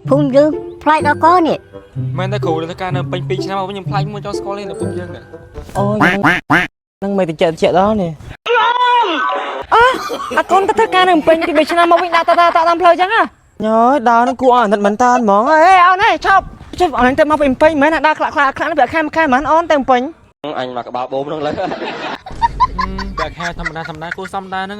ភូមិយើងប្លែកដល់កនេះ មែនតែគ្រូទៅការនៅពេញ2ឆ្នាំមកវិញខ្ញុំខ្លាចមួយចង់ស្គាល់ទេនៅពុកយើងនេះ អូយនឹងមិនតិចតិចដល់នេះអើអាកូនទៅធ្វើការនៅពេញពី3ឆ្នាំមកវិញដាក់តាតាតាមផ្លូវចឹងហ៎ញយដើរនឹងគួរអអាណិតមែនតាហ្មងអេអូនឯងឈប់ជិះអូនទៅមកពីពេញមែនដើរខ្លាក់ខ្លាក់ខ្លាក់ប្រាក់ខែមួយខែមែនអូនទៅពេញ អញមកក្បាលបូមហ្នឹងលើ ប្រាក់ខែធម្មតាធម្មតាគួរសមដែរហ្នឹង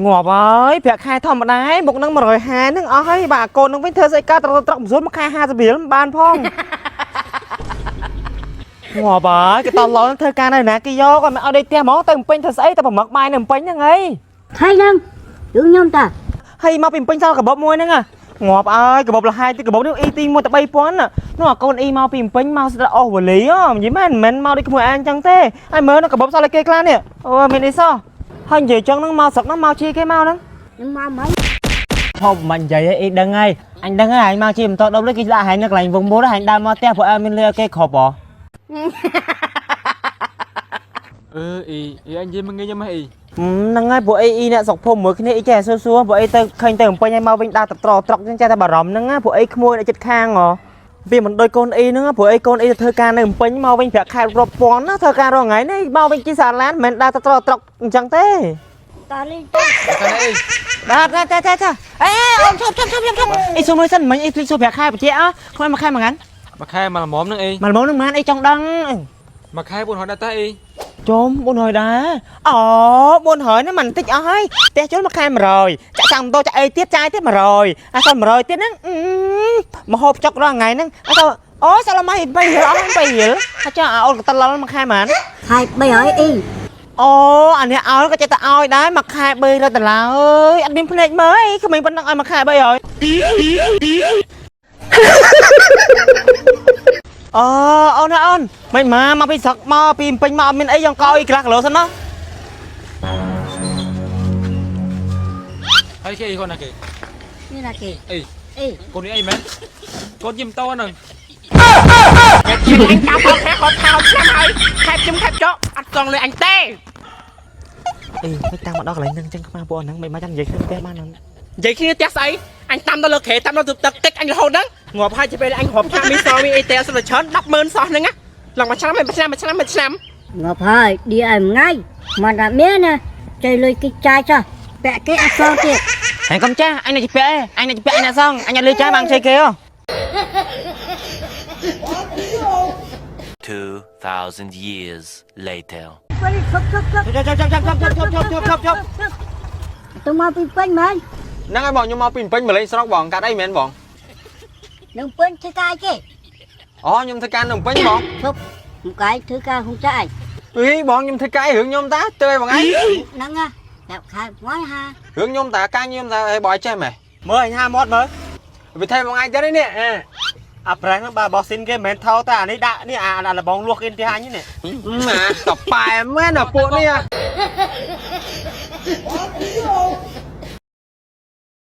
ងាប់ហើយប្រាក់ខែធម្មតាឯងមុខនឹង150ហ្នឹងអស់ហើយបាទកូននឹងវិញធ្វើស្អីកើតត្រកត្រកមិនស្រួលមួយខែ50រៀលមិនបានផងងាប់ហើយគេតឡងធ្វើការនៅណាគេយកគាត់មិនឲ្យដេកផ្ទះហ្មងទៅពេញធ្វើស្អីតែប្រមឹកបាយនៅពេញហ្នឹងឯង ហើយហ្នឹងយើងខ្ញុំតា ហើយមកពីពេញសល់កាបូបមួយហ្នឹងងាប់អើយកាបូបលហាយទីកាបូបនេះអ៊ីទីមួយតែ3000នោះអាកូនអ៊ីមកពីពេញមកស្ដអស់វលីហ៎និយាយមែនមិនមែនមកដូចក្មួយអានចឹងទេហើយមើលនោះកាបូបសល់ឲ្យគេខ្លះនេះអូមានអីសោះហើយនិយាយចឹងហ្នឹងមកស្រុកហ្នឹងមកជីគេមកហ្នឹង ខ្ញុំមកមិន ឈប់មិននិយាយអីដឹងហើយអញដឹងហើយអញមកជីមិនតដប់នេះគេដាក់ហែងនៅកន្លែងវងមូលហែងដើរមកផ្ទះព្រោះអត់មានលុយឲ្យគេគ្រប់ហ៎ អឺអ៊ីអ៊ីអញនិយាយមកងាយខ្ញុំហ៎អ៊ី ហ្នឹងហើយព្រោះអីអ៊ីអ្នកស្រុកភូមិមួយគ្នាអ៊ីចេះសួរសួរព្រោះអីទៅឃើញទៅបំពេញឲ្យមកវិញដើរត្រត្រកចឹងចេះតែបារម្ភហ្នឹងណាព្រោះអីក្មួយនៅចិត្តខាងហ៎វាមិនដូចកូនអ៊ីហ្នឹងព្រោះអីកូនអ៊ីទៅធ្វើការនៅបំពេញមកវិញប្រាក់ខែរាប់ពាន់ណាធ្វើការរាល់ថ្ងៃនេះមកវិញជិះសាឡានមិនមែនដើរត្រត្រកអញ្ចឹងទេ តាលេងតា តែអ៊ី បាទតែតែតែអេអូនឈប់ឈប់ឈប់ឈប់អ៊ីសុំមើលសិនមិញអ៊ីភ្លេចសួរប្រាក់ខែបជាអើខ្វះមួយខែមួយថ្ងៃ មួយខែមកល្មមហ្នឹងអ៊ី មួយល្មមហ្នឹងមិនអីចង់ដឹង មួយខែ400ដែរតាអ៊ី ជុំ400ដែរអូ400ហ្នឹងមិនតិចអស់ហើយផ្ទះជួលមួយខែ100ចាក់ចាំម៉ូតូចាក់អីទៀតចាយទៀត100អាសល់100ទៀតហ្នឹងមកហូបចុករាល់ថ្ងៃហ្នឹងអត់អូសល់មក3រៀលអស់3រៀលអាចអាអូនកតលមួយខែហ្មង ហើយ300អ៊ី អូអានេះឲ្យក៏ចេះតែឲ្យដែរមួយខែ300ដុល្លារអើយអត់មានភ្នែកមើលអីក្មេងប៉ុណ្ណឹងឲ្យមួយខែ300អូអូនអូនមិនមកមកពីស្រុកមកពីពេញមកអត់មានអីយកកោអីក្រាស់គីឡូសិនណា ហើយគេអ៊ីគាត់ណាគេ នេះណាគេ អ៊ី អ៊ី កូននេះអីមែនកូនជិះម៉ូតូហ្នឹង អញតាមផងខែគាត់ថោឆ្នាំហើយខែជុំខែចកអត់សងលុយអញទេ អេមិនតាមមកដល់កន្លែងហ្នឹងចឹងខ្មៅពួកហ្នឹងមិនមកចាំនិយាយគ្នាផ្ទះបានហ្នឹង និយាយគ្នាផ្ទះស្អីអញតាមដល់លើក្រេតាមដល់ទឹកទឹកអញរហូតហ្នឹងងាប់ហើយជាពេលអញរាប់ឆ្នាំមីសមីអីទេសុទ្ធតែច្រើន100000សោះហ្នឹងណាឡើងមួយឆ្នាំមួយឆ្នាំមួយឆ្នាំមួយឆ្នាំ ងាប់ហើយឌីឲ្យមួយថ្ងៃមិនតែមានណាចៃលុយគេចាយចោះពាក់គេអត់សងទៀត ហើយកុំចាស់អញអ្នកជពាក់ឯងអញអ្នកជពាក់អញអ្នកសងអញអត់លឺចាស់បានជ័យគេហ៎ 2,000 years later. ពេលឈប់ឈប់ឈប់ ឈប់ឈប់ឈប់ឈប់ឈប់ឈប់ឈប់ឈប់ឈប់ ទៅមកពីពេញមែន ហ្នឹងហើយបងខ្ញុំមកពីពេញមកលេងស្រុកបងកាត់អីមែនបង នឹងពេញធ្វើការគេ អូខ្ញុំធ្វើការនៅពេញបង ឈប់មកកាយធ្វើការហុងចាយ អីបងខ្ញុំធ្វើការរឿងខ្ញុំតាទៅឲ្យបងឯង ហ្នឹងណាតែខែមួយហា រឿងខ្ញុំតាការខ្ញុំតាឲ្យបងចេះមែន មើលអញហាមាត់មើល វាថែបងឯងទៀតនេះ អាប្រេះហ្នឹងបើបោះស៊ីនគេមិនមែនថោតែអានេះដាក់នេះអាលបងលួសគេផ្ទះអញនេះ ម៉ាតប៉ែមែនអាពួកនេះ